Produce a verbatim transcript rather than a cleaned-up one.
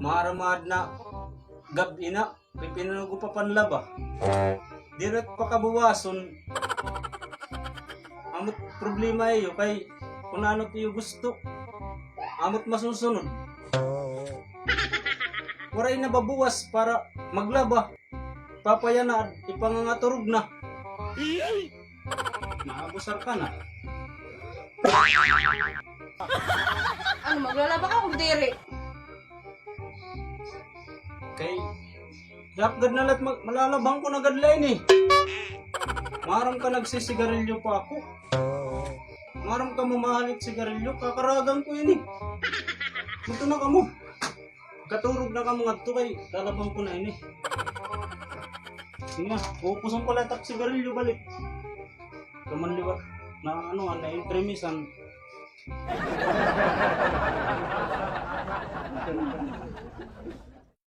Maaram-aram na gab-i na, pipinanugod pa panlaba. Diri pa kabuwason. Amo it problema iyo kay kun ano it iyo gusto. Amo it masusunod. Waray na ba buwas para maglaba? Papaya na, ipangangaturog na. Naabusar ka na. Ano, maglalaba ka kung diri? Kay, hapgad na la't mag-, malalabhan ko na gad la ini. Maaram ka nagsisigarilyo pa ako. Maaram ka mamahalit sigarilyo, kakaragan ko ini. Ito na kamo. Katurog na kamo ngadto kay lalabhan ko na ini. Sige na, upuson ko la it ak sigarilyo balik. Kaman liwat na ano, na entremisan.